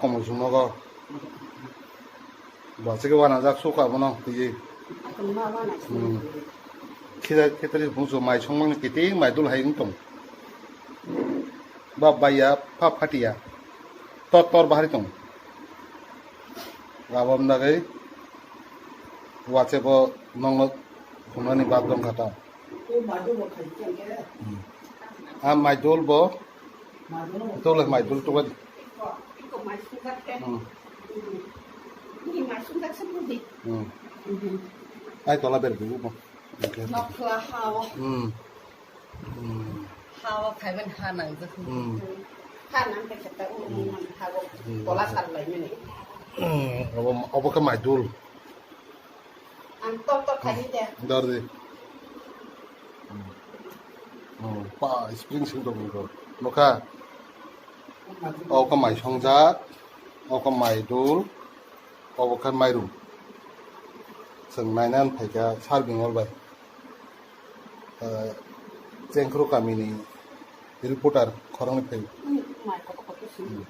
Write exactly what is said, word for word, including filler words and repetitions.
Komol sung nogo. Bo se ke wana jak suka bono twi. Hmm. Khida khetari bungsu mai songmani kiting mai dul hai wng tong. Ba baiya pha phatiya. Tor tor bahari tong. Aboni bagwi wache bo nongno phunani bak dong kha ta. Hmm. A mai dul bo. Tole mai dul tuka di. Hmm. Hmm. Ai tola ber bu bo. Nokla hao. Hmm. Hmm. Hao khaiben ha nangjak. Hmm. Ha nang khe kheta u, hmm, ha go. Hmm. Tola sar lai mene. Hmm. Obo, obo khe mai dul. Ang tok tok khai de. Dor di. Hmm. Hmm. Pa spring sing dong ko. Nokha. Obo khe mai songjak. Obo khe mai dul. Obo khe mairum. Chwng naina phaikha sar bingol bai. Eh, Chengkhru kamini reporter khoroknwi phai. Hmm.